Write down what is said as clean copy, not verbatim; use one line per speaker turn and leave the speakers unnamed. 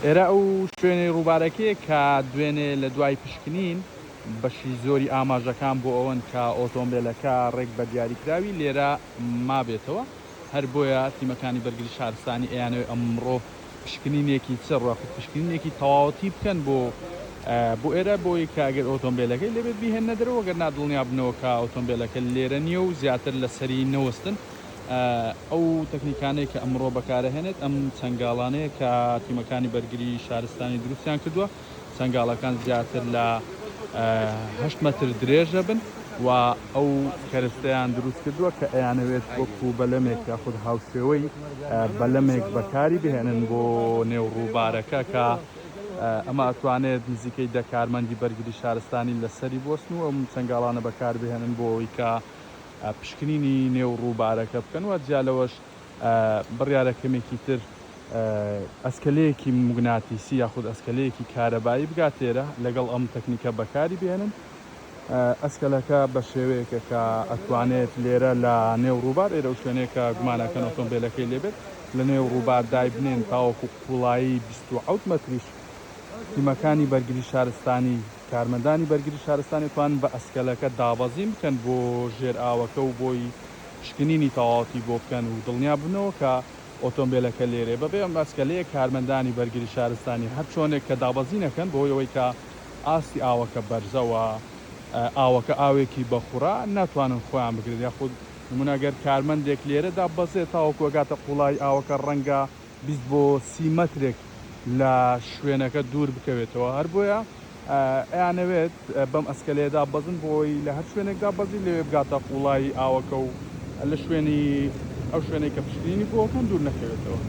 ئێرە ئەو شوێنەی ڕووبارەکەیە کە دوێنێ لە دوای پشکنین بەشی زۆری ئاماژەکان بۆ ئەوەن کە ئۆتۆمبێلەکە ڕێک بە دیاریکراوی لێرە مابێتەوە، هەر بۆیە تیمەکانی بەرگری شارستانی ئەیانەوێت ئەمڕۆ پشکنینێکی چڕ یاخود پشکنینێکی تەواوەتی بکەن بۆ بۆ ئێرە بۆی کە ئەگەر ئۆتۆمبێلەکەی لێبێت بیهێننە دەرەوە گەر نا دڵنیا بنەوە کە ئۆتۆمبێلەکە لێرە نییە و زیاتر لەسەری نەوەستن. ئەو تەکنیکانەی کە ئەمڕۆ بەکارەهێنێت ئەم چەنگاڵانەیە کە تیمەکانی بەرگری شارستانی دروستیان کردووە، چەنگاڵەکان زیاتر لە 8 مەتر درێژە بن و ئەو کەرستەیان دروست کردووە کە ئەیانەوێت وەکو بەلەمێک یاخود هاوشێوەی بەلەمێک بەکاری بهێنن بۆ نێو ڕووبارەکە کە ئەمە ئەتوانێت نزیکەی 10 کارمەندی بەرگری شارستانی لەسەری بوەستن و ئەم چەنگاڵانە بەکاربهێنن بۆ ئەوەی کە پشکنینی نێو ڕووبارەکە بکەن و جیا لەوەش بڕیارە کەمێکی تر ئەسکەلەیەکی موگناتیسی یاخود ئەسکەلەیەکی کارەبایی بگات لێرە لەگەڵ ئەم تەکنیکە بەکاری بهێنن. ئەسکەلەکە بە شێوەیەکە کە ئەتوانێت لێرە لە نێو ڕووبار ئێرە و شوێنێک کە گومانەکەن ئۆتۆمبیلەکەی لێبێت لە نێو ڕووبار دایبنێن تاوەکو قوڵایی 27 مەتریش تیمەکانی بەرگری شارستانی، کارمەندانی بەرگری شارستانی توان بە ئەسکەلەکە دابەزین بکەن بۆ ژێر ئاوەکە و بۆی پشکنینی تەواوەتی بۆ بکەن و دڵنیا ببنەوە کە ئۆتۆمبێلەکە لێرەیە. بەبێ ئەم ئەسکەلەیە کارمەندانی بەرگری شارستانی هەر چۆنێک کە دابەزین ئەکەن بەهۆی ئەوەی کە ئاستی ئاوەکە بەرزە و ئاوەکە ئاوێکی بەخوڕە ناتوانن خۆیان بگرن یاخود نمونە گەر کارمەندێک لێرە داببەزێت تاوەکو ئەگاتە قوڵایی ئاوەکە ڕەنگە 20 بۆ 30 مەترێک لە شوێنەکە دوور بکەوێتەوە، هەر بۆیە ئەیانەوێت بەم ئەسکەلەیە داببەزن بۆی لە هەر شوێنێک داببەزی لەوێ بگاتە قوڵایی ئاوەکە و لە شوێنی ئەو شوێنەی کە پشکنینی بۆ ئەکەن دوور نەکەوێتەوە.